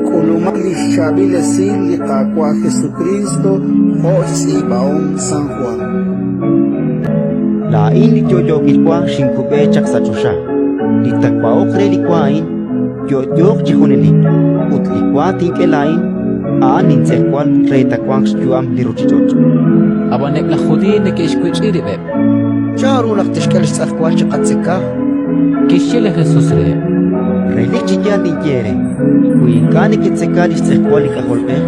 K'ulumaq li xChaab'il Esil li Qaawa' Jesukriist jo' xtz'iib'ahom San Jwan. Laa'in li yo'yookil wa xinkub'e chaq sa' choxa. Li taawa'oq re li wa a'in, yo'yooq chi junelik, ut li wa tink'e laa'in, a'an lintz'ejwal re taawanq xyu'am li ruuchich'och'. Ab'an eb' laj Judiiy neke'xwech'i rib'eb'. Chanru naq tixk'e li xtz'ejwal chiqatzeka? Kixye li Jesus reheb': Relik chi yaal ninye eere, wi ink'a' neketzeka li xtz'ejwal li K'ajolb'ej,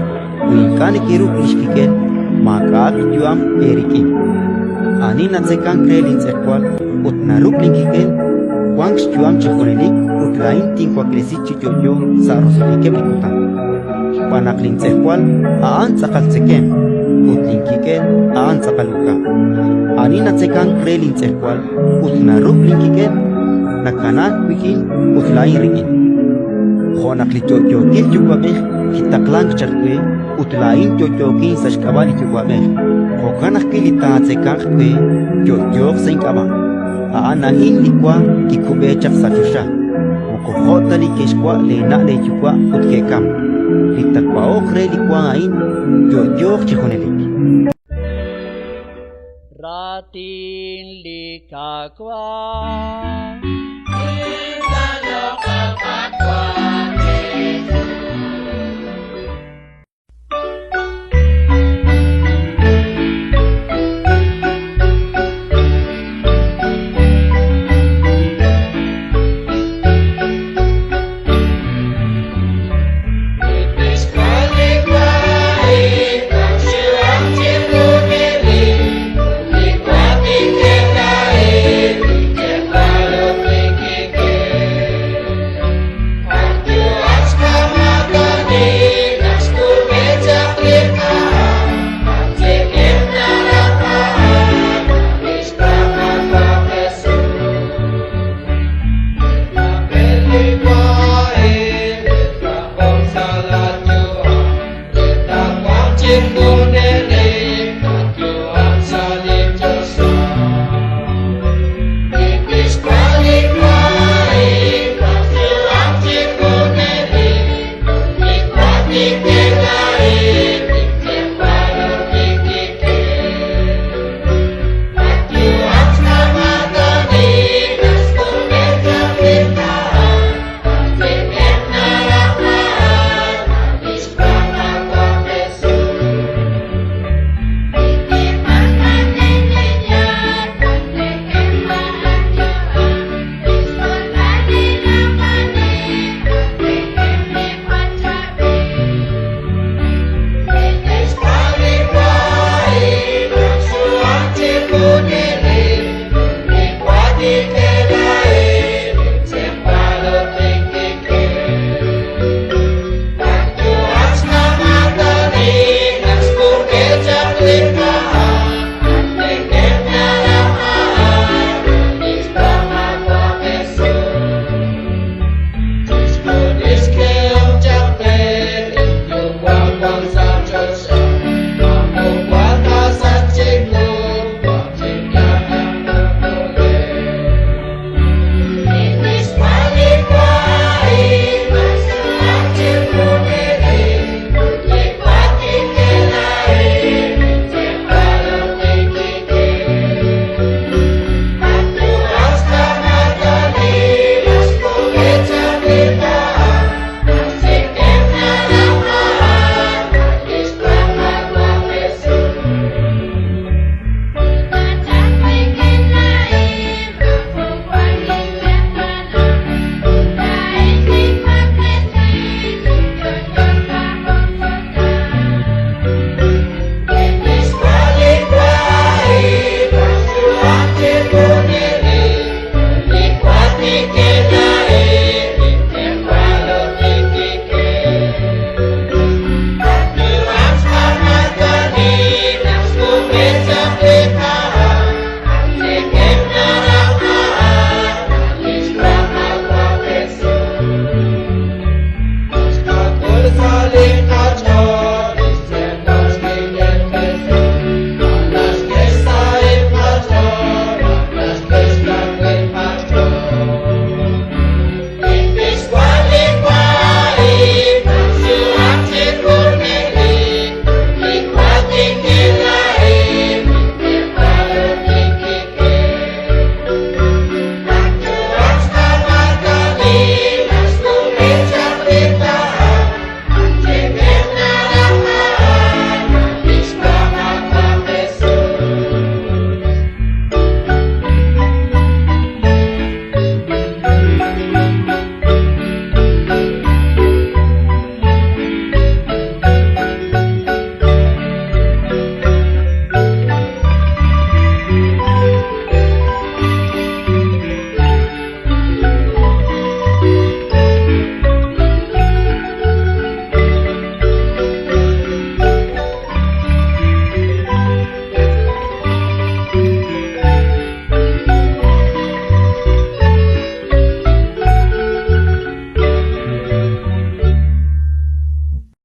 wi ink'a' nekeruk' li xkik'el, maak'a'aq yu'am eerik'in. Ani natzekank re lintz'ejwal ut naruk' linkik'el, wank xyu'am chi junelik ut laa'in tinwaklesi chi yo'yo sa' roso'jikeb' li kutan. Xb'aan naq lintz'ejwal a'an tz'aqal tzekemq ut linkik'el a'an tz'aqal uk'a'. Ani natzekank re lintz'ejwal ut naruk' linkik'el, nakanaak wik'in ut laa'in rik'in. Jo' naq li yo'yookil Yuwa'b'ej kitaqlank chaq we ut laa'in yo'yookin sa' xk'ab'a' li Yuwa'b'ej, jo'kan ajwi' li taatzekanq we yo'yooq sa' ink'ab'a'. A'an a'in li wa kikub'e chaq sa' choxa, moko jo' ta li ke'xwa' leena' leeyuwa' ut ke'kamk. Li taawa'oq re li wa a'in yo'yooq chi junelik. Raatin li Qaawa'.